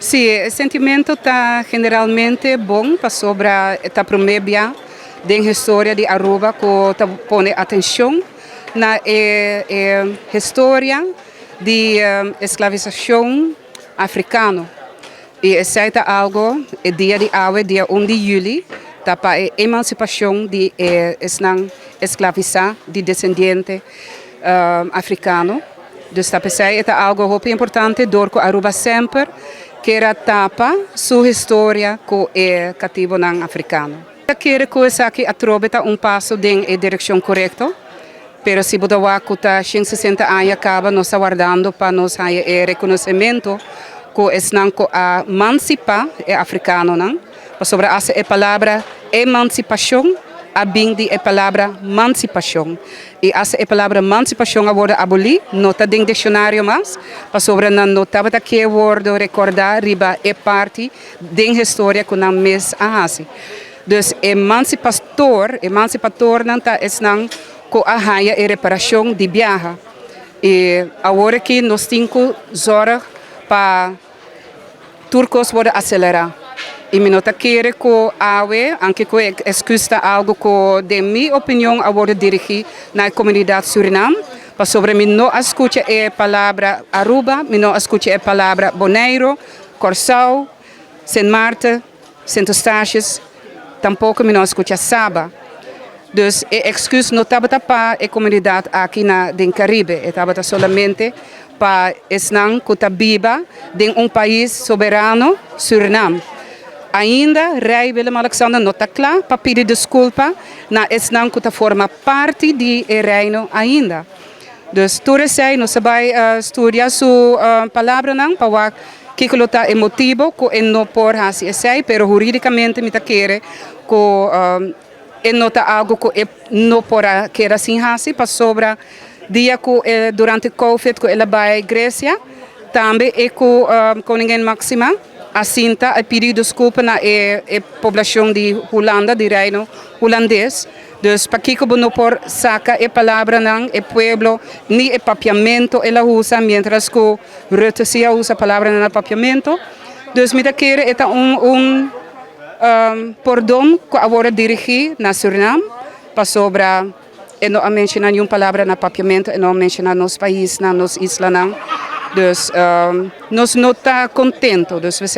Si, e sentimento ta generalmente bon pasobra ta prome bia den historia di Aruba cu ta pone atencion na e historia di esclavisacion africano y esey ta algo e dia di awe, dia 1 di juli, ta pa e emancipacion di e esnan esclavisa di descendiente africano. Dus ta pesey e ta algo hopi importante door cu Aruba semper kier a tapa su historia cu e catibonan africano. Ta kere cu esaki atrobe ta un paso den e direccion corecto, pero si bo ta wak cu ta 160 aña caba nos ta wardando pa nos haya e reconocimento cu esnan cu a mancipa e africanonan, pasobra hasta e palabra emancipacion a bin di e palabra mancipacion y hasta e palabra mancipacion a wordo aboli, no ta den diccionario mas, pasobra nan no tabata kier wordo recorda riba e parti den historia cu nan mes a haci. Dus emancipator, emancipatornan ta esnan cu a haya e reparacion di biaha y awor aki nos tin cu zorg pa tur cos wordo acelera y mi no ta kere cu awe, aunke cu e excuus ta algo cu den mi opinion a wordo dirigi na e comunidad Surinam, pasobra mi no a scucha e palabra Aruba, mi no a scucha e palabra Boneiro, Corsou, Sint Maarten, Sint Eustatius, tampoco mi no a scucha Saba. Dus e excuus no tabata pa e comunidad aki na den Caribe, e tabata solamente pa esnan cu ta biba den un pais soberano, Surinam. Ainda Rey Willem-Alexander no ta cla pa pidi disculpa na esnan cu ta forma parti di e reino ainda. Dus tur esey nos a bay studia su palabranan pa wak kico lo ta e motibo cu e no por haci esey, pero huridicamente mi ta kere cu e no ta algo cu e no por a keda sin haci, pasobra dia cu e durante Covid cu el a bay Grecia, tambe e cu Koningin Maxima a sinta a pidi disculpa na e poblacion di Hulanda, di Reino Hulandes. Dus pakico bo no por saca e palabranan, e pueblo, ni e papiamento el a usa, mientras cu Rutte si a usa palabranan na papiamento? Dus mi ta kere e ta un pordon cu a wordo dirigi na Surinam, pasobra e no a menciona ningun palabra na papiamento, e no a menciona nos pais, na nos islanan. Dus nos no ta contento. Dus we